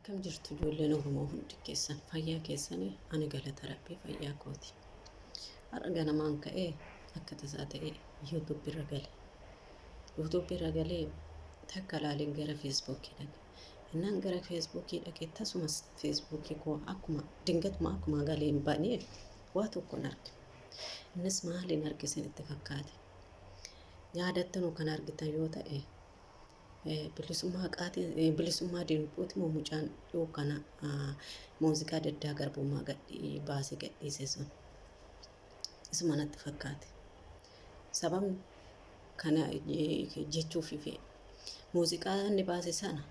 Akkam jirtu ijoolleen Oromoo hundi keessan fayyaa keessanii ani galata rabbii fayyaa kooti. Har'a ganamaan ka'ee akka tasaa ta'ee YouTube irra gale. YouTube irra galee takka laaleen gara Feesbuukii dhaqe. Innaan gara Feesbuukii dhaqe tasumas Feesbuukii koo akkuma dingatuma akkuma galeen banee waa tokkon arge. Innis maaliin arge isinitti fakkaate? Yaadattanuu kan argitan yoo ta'e Bilisummaa haqaatiin bilisummaa dinquuti moo mucaan dhiyoo kana muuziqaa daddaa garbummaa gadhii baasee gadhiise sun isuma natti fakkaate. Sababni kana jechuuf fi muuziqaa inni baase sana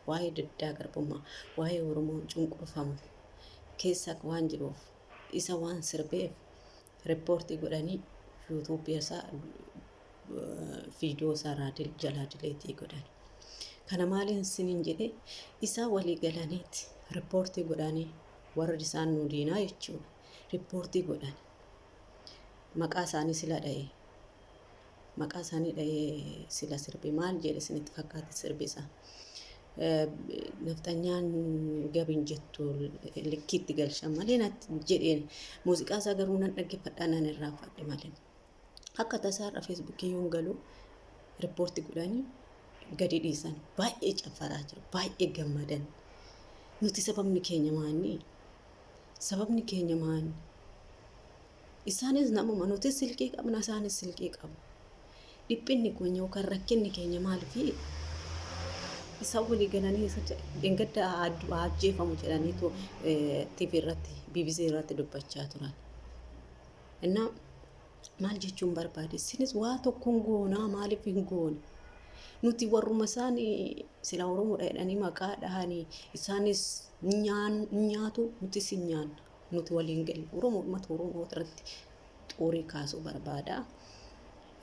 waa'ee diddaa garbummaa waa'ee Oromoon cunqurfamu keessa waan jiruuf isa waan sirbeef Report godhanii YouTube isaa viidiyoo isaa irraa jalaa dileetii godhan. Kana maaliin sinin jedhe isaa walii galaniiti riippoortii godhanii warri isaan nu diinaa jechuudha. Riippoortii godhan. Maqaa isaanii sila dha'ee maqaa isaanii dha'ee sila sirbe maal jedhe isinitti fakkaate sirbi isaa. Nafxanyaan gabin jettu likkiitti galchan malee natti jedheen muuziqaa isaa garuu nan dhaggeeffadhaa nan irraanfadhe malee. Akka tasaa irra feesbuukii yoon galu riippoorti godhanii gadi dhiisan baay'ee caffaraa jiru baay'ee gammadan. Nuti sababni keenya maanni? Sababni keenya maanni? Isaanis namuma nutis silkii qabna isaanis silkii qabu. Dhiphinni keenya yookaan rakkinni keenya maalifi isaan walii galanii dheengadda haa ajjeefamu jedhaniitu TV irratti BBC irratti dubbachaa turan. Innaa maal jechuun barbaade isinis waa tokko hin goonaa maaliif hin goone nuti warruma isaan sila Oromoodha jedhanii maqaa dhahanii isaanis nyaatu nutis hin nyaanna. Nuti waliin galle Oromoo uummata Oromoo irratti xoorii kaasuu barbaada.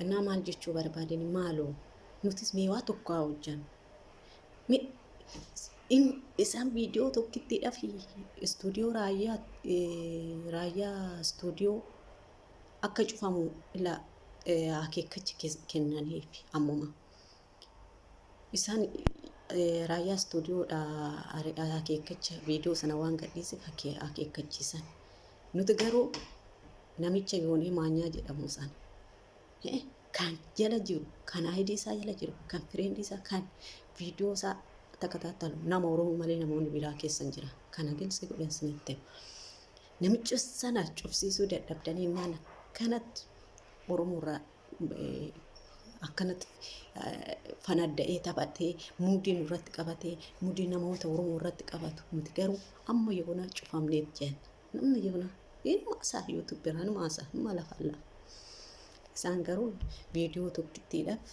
Innaa maal jechuu barbaadeen maaloo nutis mee waa tokko haa hojjannu. Mee isaan viidiyoo tokkittiidhaaf istuudiyoo raayyaa raayyaa istuudiyoo akka cufamu ilaa akeekkachi kennaniif ammuma. Isaan raayyaa istuudiyoodha akeekkacha viidiyoo sana waan gadhiiseef akeekkachiisan. Nuti garuu namicha Yoonii Maanyaa jedhamu sana kan jala jiru, kan ID isaa jala jiru, kan fireendii isaa, kan viidiyoo isaa takataattalu nama Oromoo malee namoonni biraa keessa hin jiran. Kana gilsi godhan isinitti hima. Namicha sana cufsiisuu dadhabdanii maal kanatti Oromoo irraa akkanatti fanadda'ee taphatee muudii nurratti qabatee muudii namoota Oromoo irratti qabatu nuti garuu amma yoonaa cufamneet jenna. Namni yoonaa inuma isaa yuutuub biraa inuma isaa inuma lafa lafa. Isaan garuu viidiyoo tokkittiidhaaf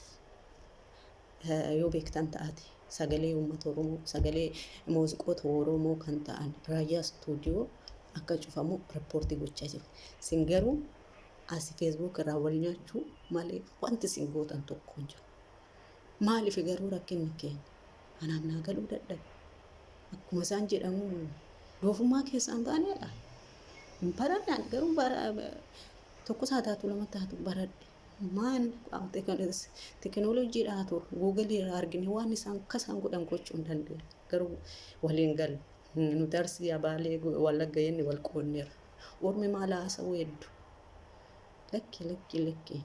yoo beektan ta'ate sagalee uummata Oromoo sagalee muuziqoota Oromoo kan ta'an raayyaa istuudiyoo akka cufamu riippoortii gochaa jiru. Isin garuu Asi Facebook irraa wal nyaachuu malee wanti isin gootan tokko hin jiru. Maaliif garuu rakkinni keenya? Anaaf naa galuu dadhabe. Akkuma isaan jedhamu doofummaa keessaan taaneedha. Hin baranne ani garuu bara tokkos haa taatu lama taatu baradhe. Maan teekinooloojiidha haa turu guugalii irraa argine waan isaan akka isaan godhan gochuu hin dandeenye. Garuu waliin galu. Nuti Arsii Abaalee Wallagga jenne wal qoonneera. Ormi maal haasa'uu heddu. Lakki lakki lakki.